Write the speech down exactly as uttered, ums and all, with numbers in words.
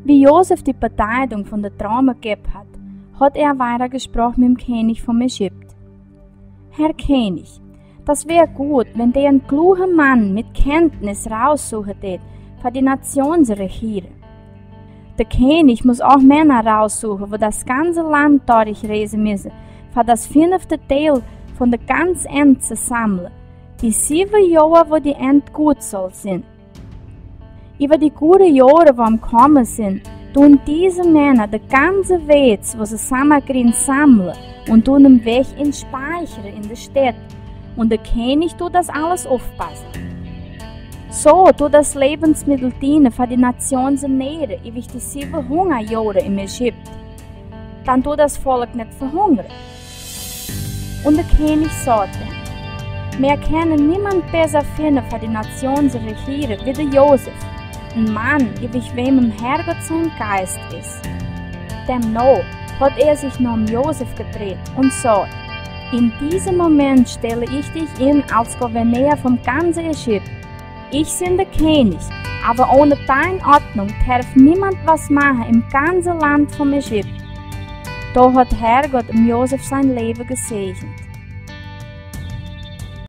Wie Josef die Bedeutung von der Traume gegeben hat, hat er weitergesprochen mit dem König von Ägypten. Herr König, das wäre gut, wenn der ein kluger Mann mit Kenntnis raussuchen tät, für die Nation zu regieren. Der König muss auch Männer raussuchen, wo das ganze Land durchreisen müssen, für das fünfte Teil von der ganzen Ernte zu sammeln, die sieben Jahre, wo die Ernte gut soll sein. Über die guten Jahre, wo am Kommen sind, tun diese Männer die ganze Weizen, wo sie zusammenkriegen, sammeln und tun ihn weg in Speicher in der Stadt. Und der König tut das alles aufpassen. So tut das Lebensmittel dienen für die Nation zu ernähren, über die sieben Hungerjahre in Ägypten. Dann tut das Volk nicht verhungern. Und der König sagte: Wir können niemand besser finden, für die Nation zu regieren, wie der Josef, ein Mann, über wem dem Herrgott sein Geist ist. Demnach hat er sich nach dem Josef gedreht und sagt: In diesem Moment stelle ich dich ein als Gouverneur vom ganzen Ägypten. Ich bin der König, aber ohne deine Ordnung darf niemand was machen im ganzen Land von Ägypten. Da hat Herrgott dem Josef sein Leben gesegnet.